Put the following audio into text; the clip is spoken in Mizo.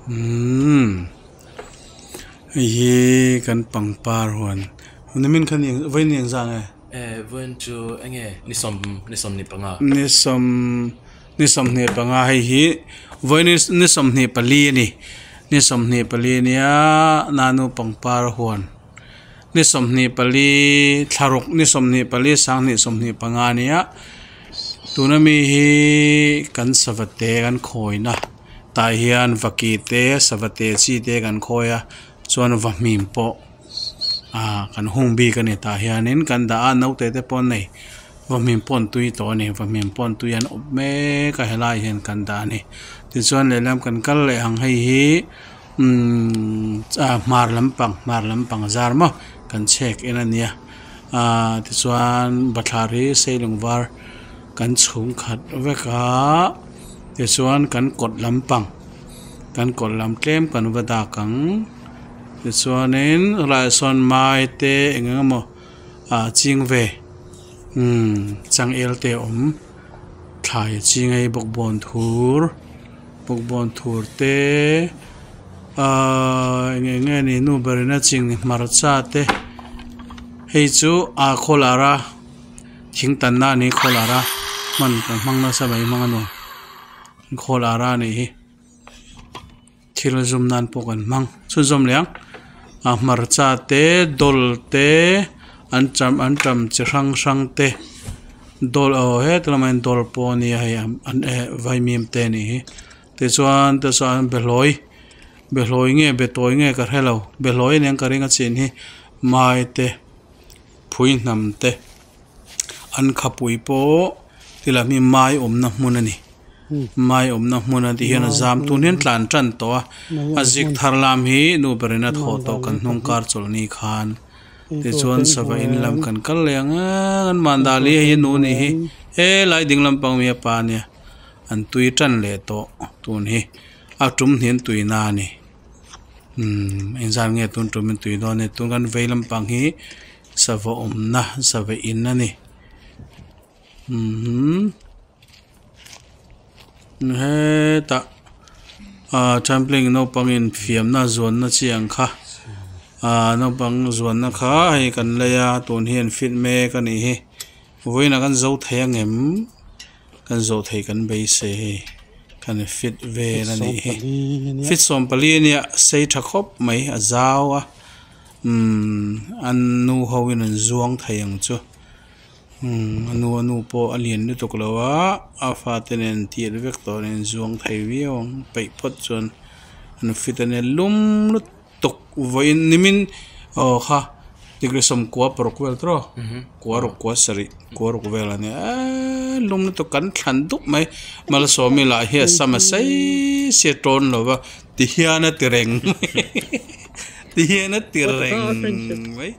Umm hei hi kan pangpar huan nimin kha ni vawiin ni engzah nge? Eh vawiin chu enge ni sawm ni sawmhnih panga. Ni sawm ni sawmhnih panga hei hi vawiin ni sawmhnih pali a ni ni sawmhnih pali ania nanu pangpar huan ni 24 thlaruk ni 24 sanghnih 25 ania tuna mi hi kan savate kan khawina tah hian vaki te savate chi te kan khawi a chuan vahmim pawh ah kan hung bik a ni tah hianin kan dah a naute te pawh an nei vahmim pawh an tui tawh a ni vahmim pawh an tui an awp mek a helaiah hian kan dah a ni tichuan lehlam kan kal leh ang hei hi. Umm ah hmar lampang hmar lampang zar maw kan chhek en a nia ah tichuan bathlar hi seilung var kan chhung khat vek a tichuan kan kawt lampang kan kawt lam tlem kan va dak ang tichuanin helaiah sawn mai te eng eng emaw ah ching ve umm changel te a awm thlai a ching a hei bawkbawn thur. Bawkbawn thur te ahh eng eng nge ni nu berina ching hmarcha te hei chu ah khawlar a thing tanna a ni khawlar a hman kan hmang nasa mai hmang a nuam khawlar a nih hi thil zum nan pawh kan hmang chhunzawm leh ang ah hmarcha te dawl te an cham an tam chi hrang hrang te dawl aw heti lamah hian dawl pawh a nia hei an eh vaimim te a nih hi tichuan te chuan behlawi behlawi nge betawi nge ka hrelo behlawi aniang ka ring a chin hi mai te phui hnam te an khapui pawh ti lam hi mai awmna hmun a ni. Mai awmna hmun a tih hian a zam tun hian tlan tan tawh a a zik thar lam hi nu berin a thawh tawh kan hnung kar chawlhni khan tichuan sava in lam kan kal leh ang a kan mandali hei hi nu a nih hi helai ding lampang mi a pa ania an tui tan leh tawh tun hi a tum hnian tui na a ni umm engzat nge tun tum in tui dawn a ni tun kan vei lampang hi sava awmna sava in a ni umm. Hetah ah trampling naupangin fiamna zuanna chi ang kha ah naupang zuanna kha hei kan lei a tun hi an fit mek a nih hi vawiinah kan zo thei ang em kan zawh theih kan beisei hei kan fit vel a nih hi fit 14 ania sei tha khawp mai a zau a umm an nu ho in an zuang thei ang chu. Umm a nu a nu pawh a lian lutuk lo a a fate nen tiat vek tawh nen zuang thei viau ang peih phawt chuan an fit ania lum lutuk vawiin nimin aw kha degree sawmkua paruk vel tawh kua ruk kua sarih kua ruk vel ania eee lum lutuk kan thlan dup mai malsawmi lah hi a sam a sei sia tawn lo va ti hian a ti reng ti hian a ti reng mai.